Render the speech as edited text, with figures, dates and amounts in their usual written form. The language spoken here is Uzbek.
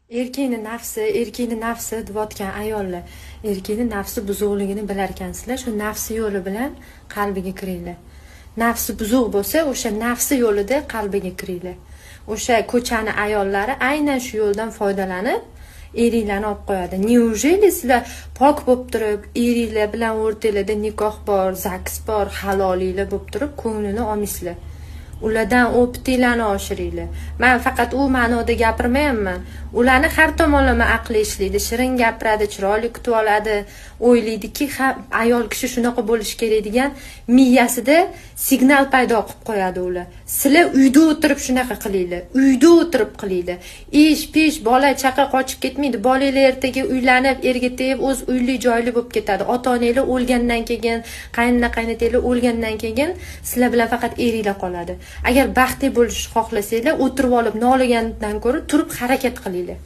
Erkakni nafsi, erkakni nafsi deyotgan ayollar, erkakni nafsi buzuqligini bilarkansizlar, shu nafsi yo'li bilan qalbiga kiringlar. Nafsi buzuq bo'lsa, o'sha nafsi yo'lida qalbiga kiringlar. O'sha ko'chani ayollari aynan shu yo'ldan foydalanib eringlarni olib qo'yadi. Неужели sizlar pok bo'lib turib, eringlar bilan o'rtanglarda nikoh bor, ЗАГС bor, halolinglar bo'lib turib, ko'nglini olmaysizlar? Ulardan опыт inglarni oshiringlar. Man faqat u ma'noda gapirmayapman. Ularni har tomonlama aqli ishlaydi, shirin gapiradi, chiroyli kutib oladi, o'ylaydiki, ha, ayol kishi shunaqa bo'lishi kerak degan miyasida signal paydo qilib qo'yadi ular. Sizlar uyda o'tirib shunaqa qilinglar, uyda o'tirib qilinglar. Ish pish, bola chaqa qochib ketmaydi. Bolanglar ertaga uylanib, erga tegib, o'z uyli joyli bo'lib ketadi. Ota onanglar o'lgandan keyin, qaynona qaynotanglar o'lgandan keyin sizlar bilan faqat eringlar qoladi. Agar baxtli bo'lishni xohlasanglar, o'tirib olib noligandan ko'ra turib harakat qilinglar.